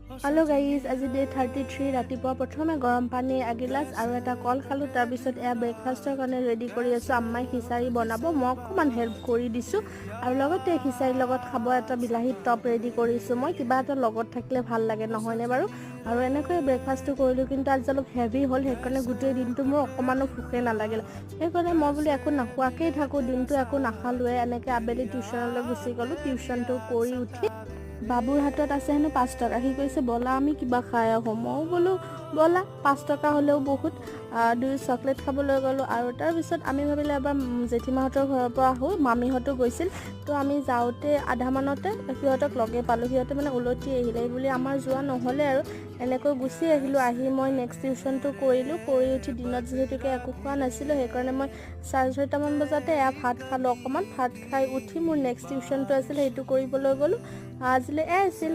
Hello' guys, আজি day 33। ৰাতিপুৱা প্ৰথমে গৰম পানী এগিলাচ আৰু এটা কল খালোঁ। তাৰপিছত এয়া ব্ৰেকফাষ্টৰ কাৰণে ৰেডি কৰি আছোঁ। আম্মাই খিচাৰি বনাব, মই অকণমান হেল্প কৰি দিছোঁ আৰু লগতে খিচাৰিৰ লগত খাব এটা বিলাহী টপ ৰেডি কৰিছোঁ মই। কিবা এটা লগত থাকিলে ভাল লাগে, নহয়নে বাৰু? আৰু এনেকৈয়ে ব্ৰেকফাষ্টটো কৰিলোঁ, কিন্তু আজি অলপ হেভি হ'ল, সেইকাৰণে গোটেই দিনটো মোৰ অকণমানো ভোকেই নালাগিলে। সেইকাৰণে মই বোলো একো নোখোৱাকেই থাকোঁ। দিনটো একো নাখালোৱে। এনেকৈ আবেলি টিউশ্যনলৈ গুচি গ'লোঁ। টিউশ্যনটো কৰি উঠি বাবুৰ হাতত আছে হেনো 5 টকা। সি কৈছে, "ব'লা, আমি কিবা খাই আহোঁ।" ময়ো বোলো, "ব'লা, 5 টকা হ'লেও বহুত।" দুয়ো চকলেট খাবলৈ গ'লোঁ আৰু তাৰপিছত আমি ভাবিলোঁ এবাৰ জেঠীমাহঁতৰ ঘৰৰ পৰা আহোঁ। মামীহঁতো গৈছিল। তো আমি যাওঁতে আধা মানতে সিহঁতক লগেই পালোঁ। সিহঁতে মানে উলটি আহিলে বুলি আমাৰ যোৱা নহ'লে আৰু এনেকৈ গুচি আহিলোঁ। আহি মই নেক্সট টিউশ্যনটো কৰিলোঁ। কৰি উঠি দিনত যিহেতুকে একো খোৱা নাছিলোঁ, সেইকাৰণে মই 6:30মান বজাতে এয়া ভাত খালোঁ অকণমান। ভাত খাই উঠি মোৰ নেক্সট টিউশ্যনটো আছিল, সেইটো কৰিবলৈ গ'লোঁ। আজিলৈ এয়াই আছিল।